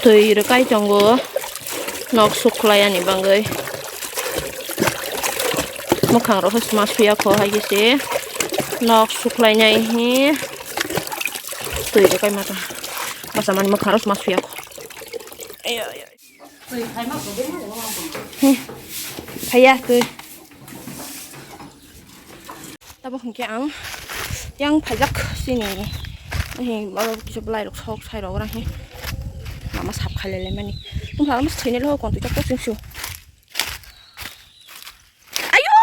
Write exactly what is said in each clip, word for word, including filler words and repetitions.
Twi rwkai tongo nok sukhlai ani bagwi. Mwkhang rok se sma suya kho hai se nok sukhlai nai hi twi rwkai mata. Basa mani mwkhang rok sma suya kho. Ayo, ayo. Phaiya twi. Tabuk hinkhe ang yang phaijak sini. Ahi, oro kisa belai rok sok sai rok ora hi. Mama sap khai le mani. Tung phang mas thine lo kon tu chak chak su. Ayo!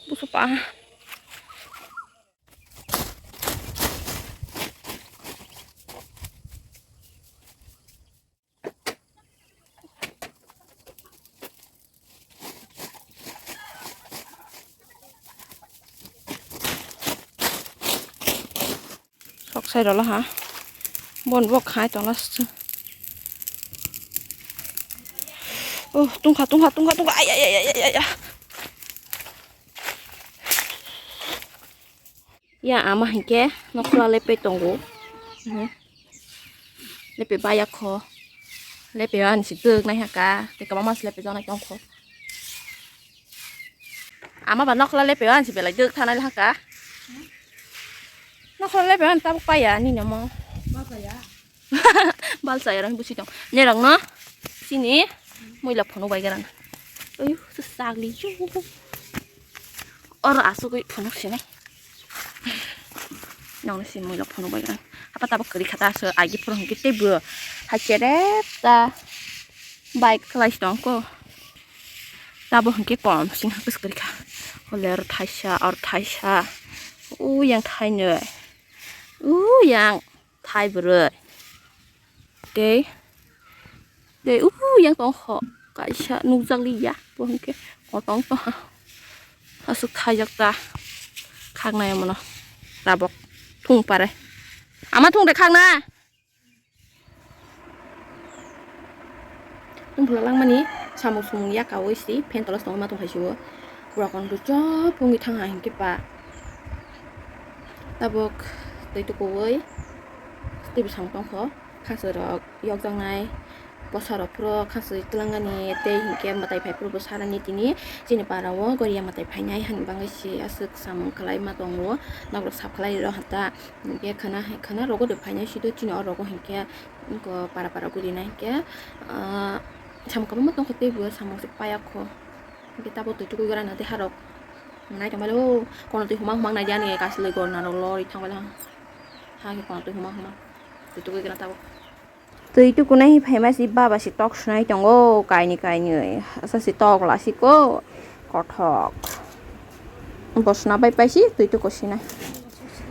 Busu pa. Sok sai rwla ha. Bon bo khai tongla. Oh, tungkha, tungkha, tungkha, tungkha. Ay, ay, ay, ay, ay, ay. Ya ama hinkhe nokla lepe tongo. Mhm. Lepe baya kho. Lepe ani si tuk nai haka. Te kama mas lepe jonai tong kho. Ama ba nokla lepe ani si belai tuk thanai haka. Nokla lepe ani tabuk paya ni namo. Balsa yarang busi tong. Nerang no. Sini. Muila phunuk bai garang. Ayu, se sagli ju. Or asugui phunuk sinai. Nong si muila phunuk bai garang. Apa tabuk kari khata so agi phunuk hingke tei bo. Hai cherep ta. Bike khlai tong ko. Tabuk hingke kom sing hapus kari kha. Holer thaisa, or thaisa. U yang thainoi. U yang. Thai bwrwi. Tei, tei, uhu, yang tong kho. Kaisa nukjak li ya. Bo hwnkhe kotong tong. Aswk thaijak ta. Khaknai mono. Tabok. Thung pare. Ama thung de khakna. Tungphla langmani samung sumung yakaui si fan tola si tongwi ma tongphai sio. Pura kono rwchap wngwi thangha hinkhe ba tabuk twi tukuui twi bwsang tongkho khasoi rok yokjaknai bwsa rok phuru khasoi twlangani tei hinkhe mwtai phai phuru bwsa rani tini chini para o goria mwtai phainai hani bagwi si aswk samung kwlai ma tongo nok rok sap kwlai rw hata hinkhe khwna hai khwna rogo de phainai si do chini o rogo hinkhe. Wngkha para para guri nai hinkhe, ah, samung kwbangma tongkha tei bo samung se payakho. Hinkhe tabuk twi tukuigwrana tei harok nai tongbailo, kono twi humang humang naidi ani kaisa loi gorna rok lorwi thangbailo. Hakhe kono twi humang humang twi tukuigwrana tabuk. Twi tukunai phaima si baba si tok sunai tongo kainwi kainwi. Asa si tok lasiko kothok. Bo suna bai paisi twi tuku sinai.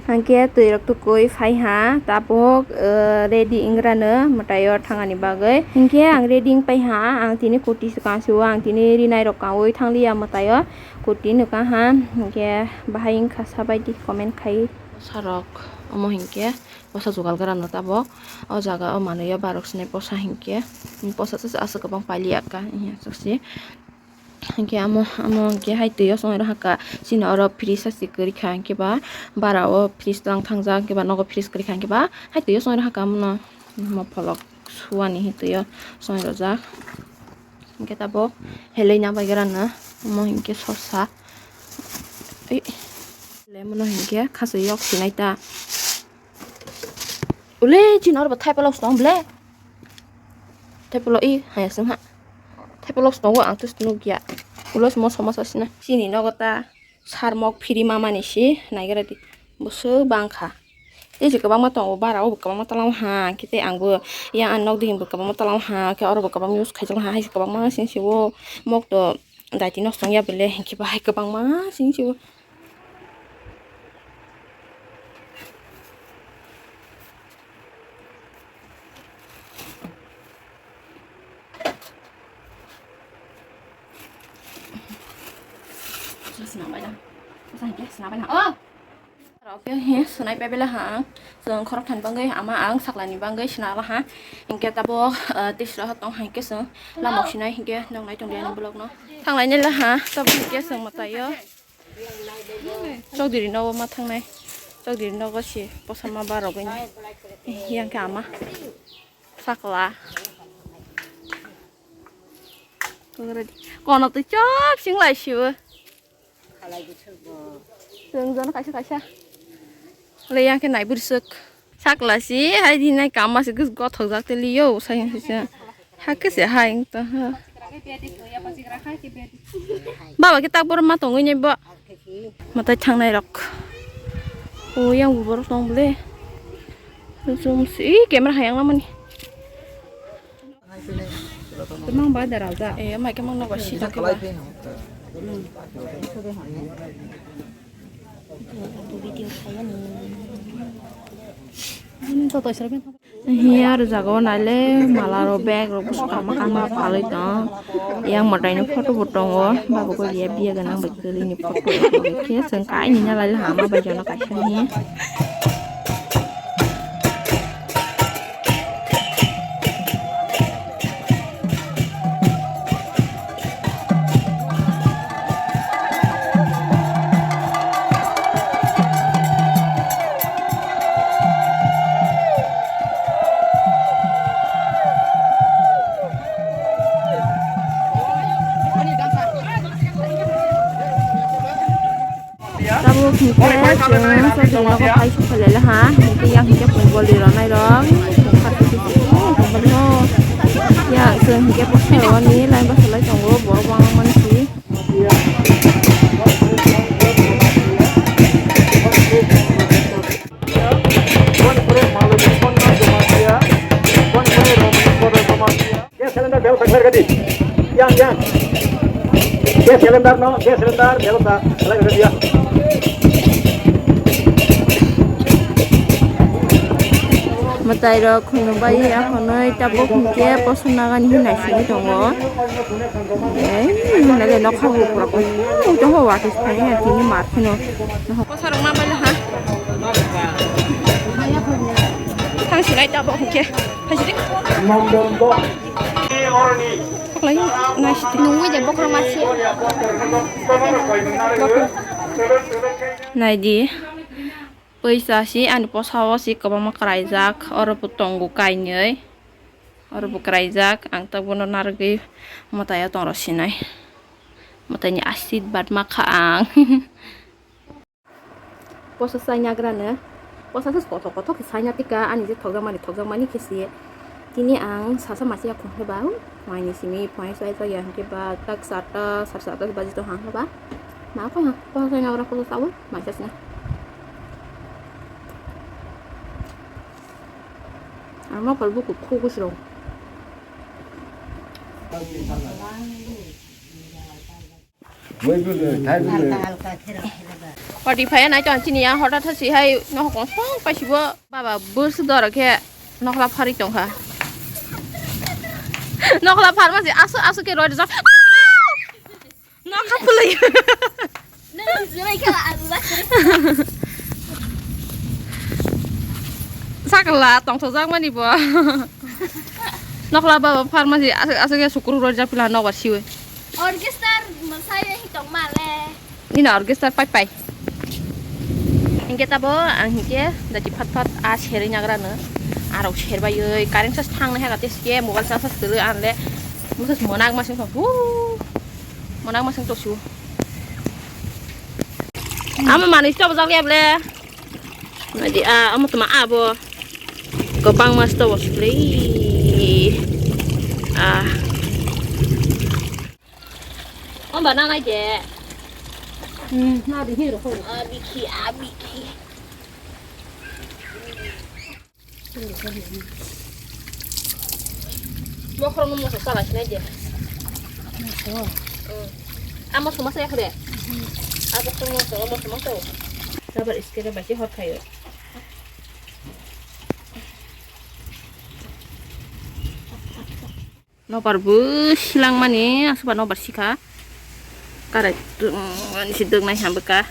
Hingke twi rok tukui phai ha, tabuk, eh, ready wnggrano mwtai o thangani bagwi. Hingke ang ready wng pai ha, ang tini koti swkang se o, ang tini rinai rok kaui thang liya mwtai o, koti nwkha ha, hingke bahai wngkha sabaidi comment khai. Bwsa rok omo hingke bwsa jugal gra no tabuk, o jaga o manui o barok sinai bwsa hingke, bwsa se aswk kwbang pailiya kha, aswk se. Hingke amo, amo hingke hai twi o songwi rw haka. Chini oro fridge se kwrwi kha, hingke ba bara o fridge tlang thangjak, hingke ba nogo fridge kwrwi kha, hingke ba hai twi o songwi rw haka. Amo no mopholok suani hi twi o songwi rwjak. Hingke tabuk helai na bai gra no, amo hingke sosa. Ei, lemon no hingke khasoi yok sinai ta. Ule, chini oro bo thaipa lok tong ble. Thaipa lok i haya sung ha. Thaipa lok tongo ang tus nuk ya. Ulo se moso moso sina. Chini nogo ta sarmok phiri mamani si naigra di. Busu bangkha. Tei se kwbangma tongo bara o bo kwbangma tolang ha. Kete ang bo yang ang nok dihing bo kwbangma tolang ha. Khe oro bo kwbangma use khaijak ha. Hai se kwbangma sing se o mok to daiti nok tong ya bele. Khe bahai kwbangma sing se o. Sinabaina. Sangke sinabaina. Oh! Oke, he, sunai pebela ha. Sung khorok than bangwi ama ang saklani bangwi sina la ha. Hingke tabo, eh, tisra ha tong hingke sung lamok sinai hingke nong nai tong dia blog no. Thanglai nai la ha. Tabo hingke sung matayo. Chokdiri nogo ma thangnai. Chokdiri nogo si posa ma barogwi nai. Yang khe ama. Sakla. Kono twi chop sing lai sibo. Chwng jono kaisa kaisa. Le yang khe nai bwswk. Sakla si hai di nai kama se gothok jak te liyo sai se. Ha khe se hai to ha. Baba khe tak bor ma tongwi nai bo. Mwtai thangnai rok. O yang bo borok tong bole. Chum si camera hayang lamani. Tamang ba da raja. Eh, mai khe mang nok ba si da khe ba. Video khaiyani. Hmm, to to isra ben. Hiya aro jaga o naile mala rok bag rok bwswk kama kama palwi tong. Yang mwtai ni photo bo tongo. Babo ko riya biya gwnang bai kwrwi ni photo rok khe chwng kainwi nalai hama bai jono kaisa hiya. Tabuk hwnkhe chwng sajwk nogo phai sokphailai ha, hwnkhe yang hwnkhe pungbo lirok nairok, yang chwng hwnkhe bwskango ni line bwchalai tongo, borok bangmani si. Gas cylinder bebostha khlai rwdi. Yang, yang. Gas cylinder no, gas cylinder bebostha khlai rwdi ya. Mwtai rok khunu bai ya khonoi tabuk hwnkhe poso nagani hinwi simi tongo. Ei, hinwi le nokha bo pura ko. Ui, tongo watwi phai ya tini mar kheno. Posa rok ma bai ha. Thang sinai tabuk hwnkhe. Hai sidi. Nungwi de bokhorok masi. Nai di. Pwisa si ani posa o si kwbangma kwraijak, oro bo tongo kainwi, oro bo kwraijak, ang tabuk bono narwgwi mwtai o tong rw sinai, mwtai ni asirbad ma kha ang. Posa chaina grano, posa se kothok kothok khe chaina tika, ani je thokjakmani thokjakmani khe se. Tini ang sasa masa ya khum khe ba, mai ni simi phai sai sai ya hwnkhe ba tak sarta, sar sarta baji to hang khe ba. Ma ko ha, posa chaina ora posa sabu, mai sasna. Ang mokol buku khugus rw. Odi phai nai ton chini ya, hota thasi hai no kong song pai sibo. Baba bus dor khe nokla phari tong kha. Nokla phar ma si asu asu khe roi jak. Nokha pulai. Sakla tongthokjak mani bo. Nokla baba pharmacy aswk aswk ya sukuru rojak pila nokbar siwi. Orchestra mwsai hi tong male. Nina orchestra pai pai. Hinkhe tabo ang hinkhe dati phat phat a serwi nagrano. Arok serbai oi current charge thang nai haka teske mobile charge charge kwrwi anle. Mosas monak masing thok. Hu. Monak masing thok su. Ama manwi stop jak ya ble. Nadi a ama tuma abo. Kwbangma stop sle. Ah. Amba na nai de. Hmm, na di hiro ko. Abiki, abiki. Mokhorong no moso sala sinai de. Moso. Hmm. Amo somasa ya khre. Hmm. Abo khorong moso, moso moso. Sabar iskere basi hot khayo. Nobar bo silang mani, aswkba nobar sikha. Karai tung, ani si dwgnai hambwkha.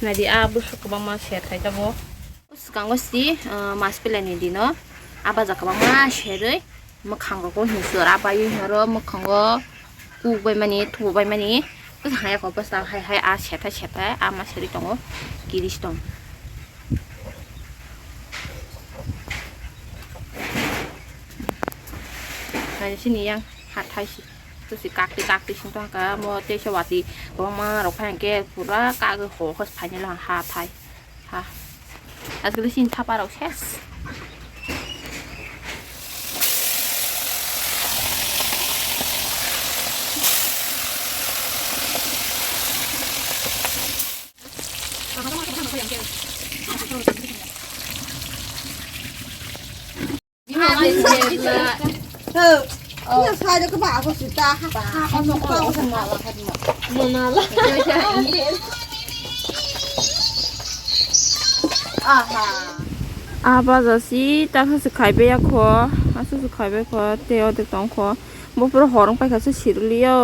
Nadi a bwswk kwbangma ser khai tongo. Swkango si, ah, mas pelai ni dino. A baja kwbangma serwi, mwkhang rogo hinwi sora bai horo, mwkhango kuk bai mani, thubo bai mani. Bwsa haya ko bwsa hai hai a sethai sethai a ma serwi tongo. Kiris tong. Sini yang hathai si. Susi kakti kakti sing tong ka mo te se wati. Boma rok phai ke pura kagwi ho khos phai ni lang hathai. Ha. Asgili sini thapa rok ses. Aha. Ah, baja si, ta kha se khai be ya kho, asu se khai be kho, te o de tong kho. Bo pura hor wng pai kha se sirli yo.